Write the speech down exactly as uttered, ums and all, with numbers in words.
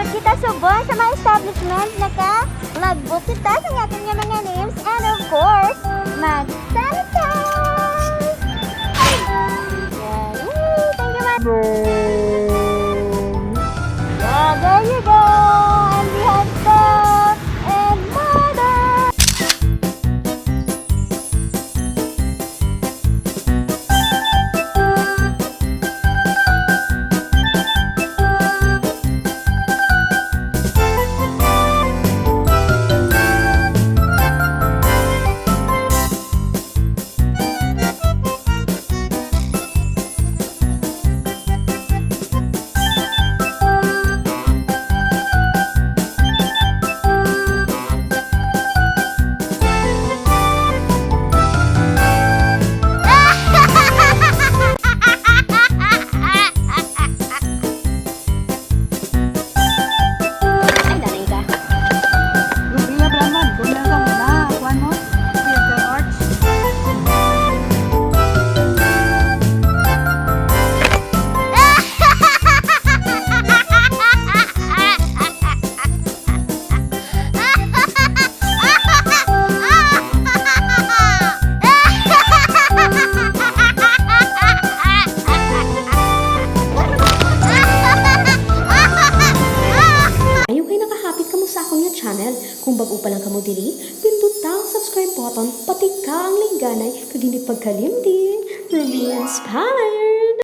Kita subong sa mga establishment, naka-logbook kita sa aton nga mga names, and of course, mag-sanitize! Yay! Thank you, ma'am. Yeah, there you go! And we have the and mother! Ay, nanay ka. Lucia Blanman, kung nasa wala, kuwan mo, Theater Arts. Ayo kay nakahapit kamo sa akon nga channel. Kung bag-o pa lang kamo diri, pinduta ang subscribe button, patika ang lingganay, kag hindi pagkalimti, Remy Inspire!